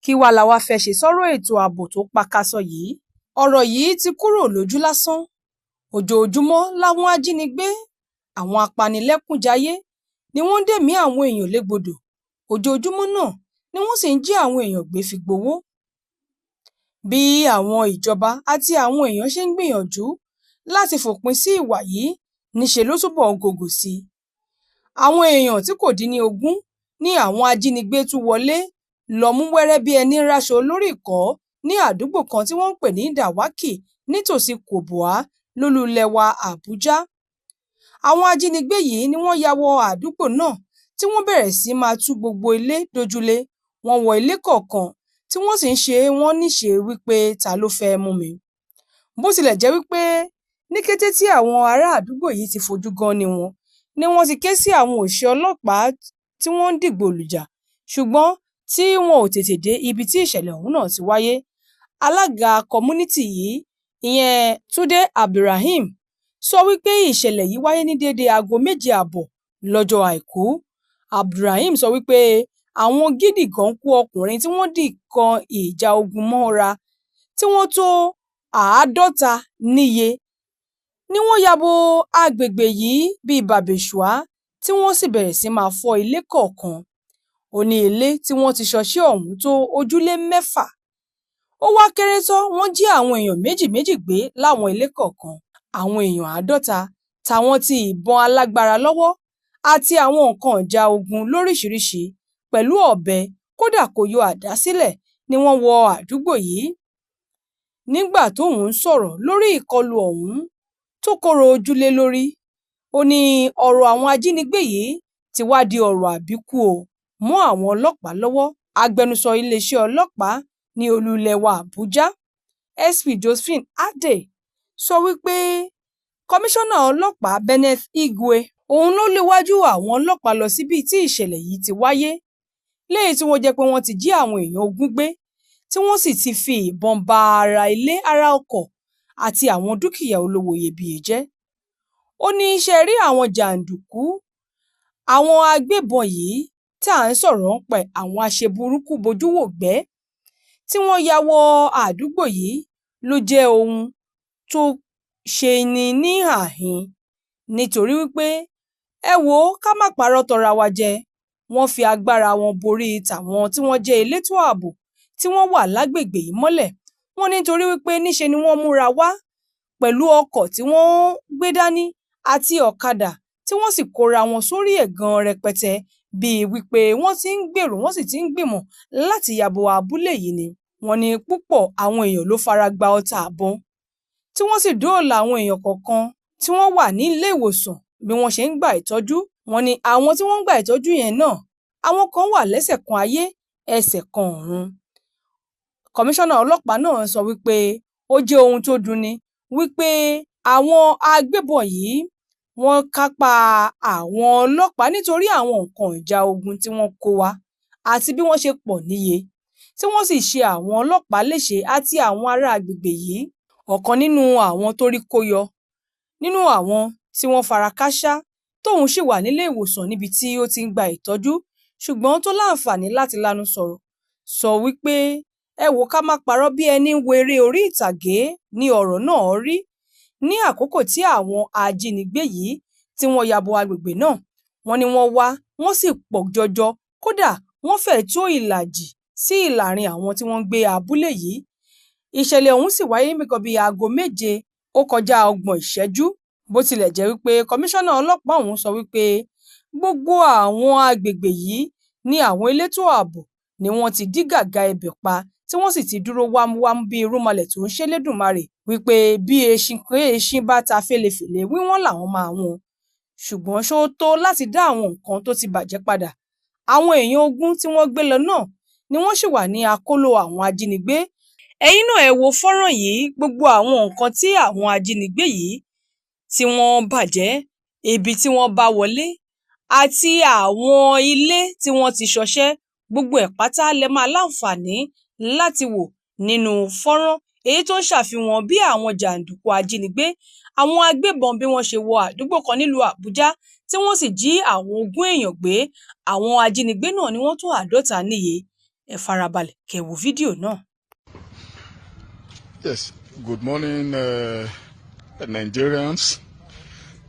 Kí wá la wáá fẹ́ẹ́ ṣe sọ́rọ̀ ètò ààbò tó pakasọ yìí? Ọ̀rọ̀ yìí ti kúrò lójú lásán. Ojoojúmọ́ làwọn ajínigbé, àwọn apanilẹ́kúnjayé ni wọ́n ń dẹ̀mí àwọn èèyàn légbodò. Ojoojúmọ́ náà ni wọ́n sì ń jí àwọn èèyàn gbé fi gbowó. Bí àwọn ìjọba àti àwọn èèyàn ṣe ń gbìyànjú láti fòpin sí ìwà yìí, níṣe ló túbọ̀ ń gògò sí i. Àwọn èèyàn tí kò dín ní 20 ni àwọn ajínigbé tú wọlé lọ mú wẹ́rẹ́ bí ẹní ráṣọ lórí ìkọ́ ní àdúgbò kan tí wọ́n ń pè ní Dàwákì nítòsí Kubwa, lólú-ilẹ̀ wa Àbújá. Àwọn ajínigbé yìí ni wọ́n ya wọ àdúgbò náà tí wọ́n bẹ̀rẹ̀ sí máa tú gbogbo ilé dójúlé, wọ́n wọ ilé kọ̀ọ̀kan tí wọ́n sì ń ṣe wọ́n níṣe wí pé ta ló fẹ́ mú mi. Bó tilẹ̀ jẹ́ wí pé ní kété tí àwọn ará àdúgbò yìí ti fojú gánní wọn ni wọ́n ti ké sí àwọn òṣìṣẹ́ ọlọ́pàá tí wọ́n ń dìgbòlùjà, ṣùgbọ́n tí wọn ò tètè dé ibi tí ìṣẹ̀lẹ̀ ọ̀hún náà ti wáyé. Alága kọ́múnìtì yìí, ìyẹn Túnde Abdulrahim, sọ wípé ìṣẹ̀lẹ̀ yìí wáyé ní déédé aago 7:30 lọ́jọ́ Àìkú. Abdulrahim sọ wípé àwọn gídígánkú ọkùnrin tí wọ́n di nǹkan ìjà ogun mọ́ra tí wọ́n tó 50 níye ni wọ́n ya bo agbègbè yìí bíi bàbẹ̀ṣùá, tí wọ́n sì bẹ̀rẹ̀ sí máa fọ́ ilé kọ̀ọ̀kan. Ó ní ilé tí wọ́n ti ṣọṣẹ́ ọ̀hún tó ojúlé 6. Ó wá kéré tán, wọ́n jí àwọn èèyàn méjì méjì gbé láwọn ilé kọ̀ọ̀kan. Àwọn èèyàn 50 táwọn ti ìbọn alágbára lọ́wọ́ àti àwọn nǹkan ìjà ogun lóríṣiríṣi pẹ̀lú ọ̀bẹ, kódà kò yọ àdá sílẹ̀ ni wọ́n wọ àdúgbò yìí. Nígbà tóun ń sọ̀rọ̀ lórí ìkọlù ọ̀hún tó kọ́rọ̀ ojú lé lórí, ó ní ọ̀rọ̀ àwọn ajínigbé yìí ti wá di ọ̀rọ̀ àbíkú ò mọ́ àwọn ọlọ́pàá lọ́wọ́. Agbẹnusọ iléeṣẹ́ ọlọ́pàá ní olú-ilẹ̀ wa Àbújá, SP Josephine Adeh, sọ wípé kọmíṣánná ọlọ́pàá Benneth Igwe òun ló léwájú àwọn ọlọ́pàá lọ síbi tí ìṣẹ̀lẹ̀ yìí ti wáyé, léyìí tí wọ́n jẹ́ pé wọ́n ti jí àwọn èèyàn 20 gbé, tí wọ́n sì ti fi ìbọn ba ara ilé, ara ọkọ̀ àti àwọn dúkìá olówó iyebíye jẹ́. Ó ní ṣe rí àwọn jàǹdùkú, àwọn agbébọn yìí tá à ń sọ̀rọ̀ nípa ẹ̀, àwọn aṣeburúkú bojúwògbẹ́ tí wọ́n ya wọ àdúgbò yìí ló jẹ́ ohun tó ṣe ní ní àhín, nítorí wípé ẹ wò ó, ká má parọ́ tanra wa jẹ, wọ́n fi agbára wọn borí tàwọn tí wọ́n jẹ́ elétò ààbò tí wọ́n wà lágbègbè yìí mọ́lẹ̀. Wọ́n ní nítorí wípé níṣe ni wọ́n múra wá pẹ̀lú ọkọ̀ tí wọ́n gbé dání àti ọ̀kadà, tí wọ́n sì kóra wọn sórí ẹ̀ gan rẹpẹtẹ bíi wípé wọ́n ti ń gbèrò, wọ́n sì ti ń gbìmọ̀ láti ya bo abúlé yìí ni. Wọ́n ní púpọ̀ àwọn èèyàn ló fara gba ọta àbọn, tí wọ́n sì dóòlà àwọn èèyàn kọ̀ọ̀kan tí wọ́n wà ní ilé ìwòsàn bí wọ́n ṣe ń gba ìtọ́jú. Wọ́n ní àwọn tí wọ́n ń gba ìtọ́jú yẹn náà, àwọn kan wà lẹ́sẹ̀ kan ayé, ẹsẹ̀ kan ọ̀run. Kọmíṣánná ọlọ́pàá náà sọ wípé ó jẹ́ ohun tó dunni wípé àwọn agbébọn yìí wọ́n kápá àwọn ọlọ́pàá nítorí àwọn nǹkan ìjà ogun tí wọ́n kó wá àti bí wọ́n ṣe pọ̀ níye, tí wọ́n sì ṣe àwọn ọlọ́pàá léṣe àti àwọn ará agbègbè yìí. Ọ̀kan nínú àwọn tó rí kó yọ nínú àwọn tí wọ́n fara kááṣá tóun sì wà nílé ìwòsàn níbi tí ó ti ń gba ìtọ́jú, ṣùgbọ́n tó láǹfààní láti lanu sọ̀rọ̀, sọ wípé ẹ wò, ká má parọ́, bí ẹni ń wo eré orí ìtàgé ní ọ̀rọ̀ náà rí ní àkókò tí àwọn ajínigbé yìí tí wọ́n ya bo agbègbè náà. Wọ́n ní wọ́n wá, wọ́n sì pọ̀ jọjọ, kódà wọ́n fẹ́ẹ̀ tó ìlàjì sí ìlàrin àwọn tí wọ́n ń gbé abúlé yìí. Ìṣẹ̀lẹ̀ ọ̀hún sì wáyé nìkan bíi aago 7:30. Bó tilẹ̀ jẹ́ wípé kọmíṣánná ọlọ́pàá ọ̀hún sọ wípé gbogbo àwọn agbègbè yìí ní àwọn elétò ààbò ni wọ́n ti dí gàgà ibẹ̀ pa, tí wọ́n sì ti dúró wámúwámú bíi irúnmọlẹ̀ tó ń ṣẹlẹ́dùmarè, wípé bí eṣin kéèṣin bá ta fèlèfèlè, wíwọ́n làwọn máa wọ́n. Ṣùgbọ́n ṣó tó láti dá àwọn nǹkan tó ti bàjẹ́ padà? Àwọn èèyàn 20 tí wọ́n gbé lọ náà ni wọ́n sì wà ní akóló àwọn ajínigbé. Ẹ̀yin náà ẹ wo fọ́nrán yìí, gbogbo àwọn nǹkan tí àwọn ajínigbé yìí tí wọ́n bàjẹ́, ibi tí wọ́n bá wọlé àti àwọn ilé tí wọ́n ti ṣọṣẹ́, gbogbo ẹ̀ pátá lẹ máa láǹfààní láti wò nínú fọ́nrán èyí tó ń ṣàfihàn bí àwọn jàǹdùkú ajínigbé, àwọn agbébọn, bí wọ́n ṣe wọ àdúgbò kan nílùú Àbújá tí wọ́n sì jí àwọn 20 èèyàn gbé. Àwọn ajínigbé náà ni wọ́n tó 50 níye. Ẹ farabalẹ̀ kẹ́ wo fídíò náà. Yes, good morning, Nigerians.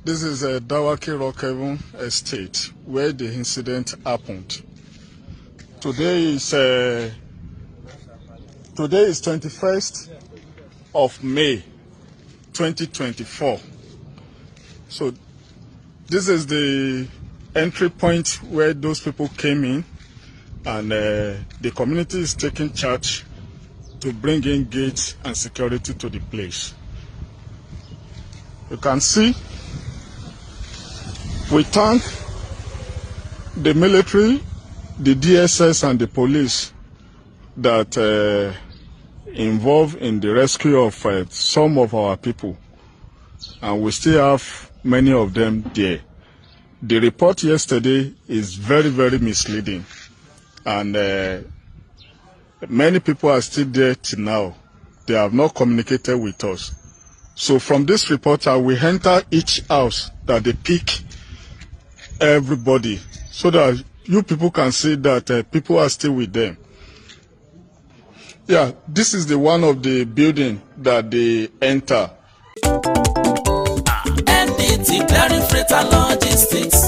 This is Dawaki Rockhaven Estate where the incident happened. Today is 21st of May, 2024. So this is the entry point where those people came in, and the community is taking charge to bring in gates and security to the place. You can see we thank the military, the DSS, and the police that involved in the rescue of some of our people, and we still have many of them there. The report yesterday is very, very misleading, and many people are still there till now. They have not communicated with us. So from this report, I will enter each house that they pick everybody so that you people can see that people are still with them. Yeah, this is the one of the building that they enter. MDT Clearing Freight and Logistics,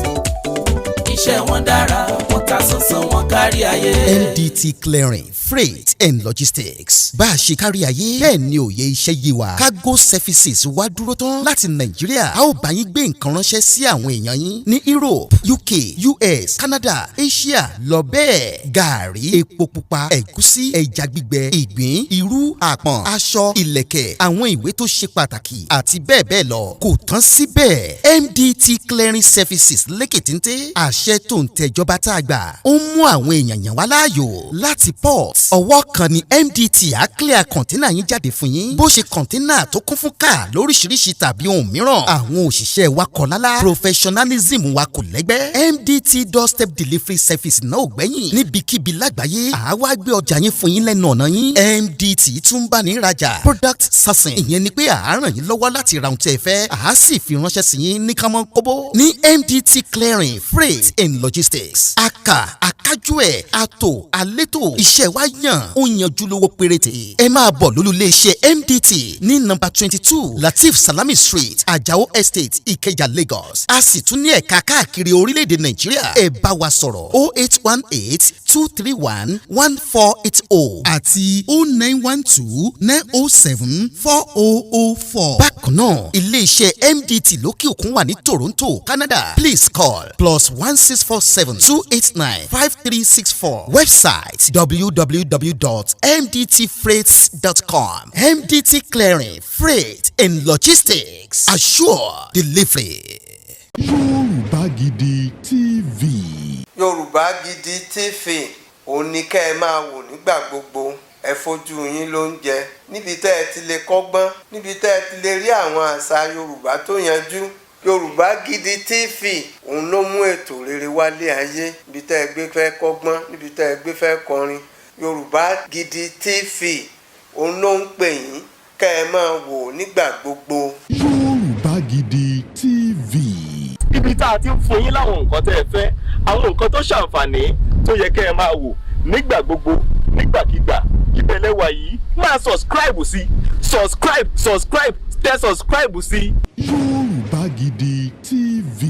iṣẹ́ wọn dára, wọ́n ta sánsán, wọn kárí ayé. MDT Clearing Freight and Logistics, bá a ṣe kárí ayé bẹ́ẹ̀ ni òye iṣẹ́ yé wa. Cargo services wá dúró tán láti Nàìjíríà. A ó bá yín gbé nǹkan ránṣẹ́ sí àwọn èèyàn yín ní Europe, UK, US, Canada, Asia lọ bẹ́ẹ̀. Gàárì, epo pupa, ẹ̀gúsí, ẹja gbígbẹ, ìgbín, irú, àpọ̀n, aṣọ, ìlẹ̀kẹ̀, àwọn ìwé tó ṣe pàtàkì àti bẹ́ẹ̀ bẹ́ẹ̀ lọ. Kò tán síbẹ̀, MDT Clearing Services lékè téńté. Àṣẹ tó ń tẹjọba tá a gbà ó ń mú àwọn èèyàn yàn wá láàyò láti port. Ọwọ́ kan ni MDT á clear container yín jáde fún yín, bó ṣe container tó kún fún káà lóríṣiríṣi tàbí ohun mìíràn. Àwọn òṣìṣẹ́ wa kọ̀ lálá, professionalism wa kò lẹ́gbẹ́. MDT doorstep delivery service náà ò gbẹ́yìn. Níbikíbi lágbàáyé, àá wá gbé ọjà yín fún yín lẹ́nu ọ̀nà yín. MDT tún bá ní rajà, product sourcing, ìyẹn ni pé àá ràn yín lọ́wọ́ láti ra ohun tí ẹ fẹ́, àá sì fi ránṣẹ́ sí yín ní kánmọ́ kóbó. Ní MDT Clearing Freight and Logistics, aka akájú ẹ̀ àtò àlétò, iṣẹ́ wa yàn, ó yanjú, lówó péréte. Ẹ máa bọ̀ lólú iléeṣẹ́ MDT ní nọ́mbà 22 Lateef Salami Street, Ajao Estate, Ìkẹjà, Lagos. A sì tún ní ẹ̀ka káàkiri orílẹ̀-èdè Nàìjíríà. Ẹ bá wa sọ̀rọ̀ 08182311480 àti 09129074004. Bákan náà, iléeṣẹ́ MDT lókè òkun wà ní Toronto, Canada. Please call +16472895364. Website www.mdtfreights.com. MDT Clearing Freight and Logistics, assure delivery. Yorùbá Gidi TV. Yorùbá Gidi TV, òun ni kẹ́ ẹ máa wò nígbà gbogbo. Ẹ fojú yín ló ń jẹ níbi tẹ́ ẹ ti lè kọ́gbọ́n, níbi tẹ́ ẹ ti lè rí àwọn àṣà Yorùbá tó yanjú. Yorùbá Gidi TV, òun ló mú ètò rere wálé ayé. Níbi tẹ́ ẹ gbé fẹ́ kọ́gbọ́n, níbi tẹ́ ẹ gbé fẹ́ kọrin, Yorùbá Gidi TV, òun ló ń pè yín kẹ́ ẹ máa wò nígbà gbogbo. Yorùbá Gidi TV. Ibi tá a ti ń fún yín láwọn nǹkan tẹ́ ẹ fẹ́, àwọn nǹkan tó ṣàǹfààní tó yẹ kẹ́ ẹ máa wò nígbà gbogbo, nígbàkigbà, ibẹ̀ lẹ́wà yìí. Máa subscribe sí, subscribe, subscribe, tẹ subscribe sí. Yorùbá Gidi TV.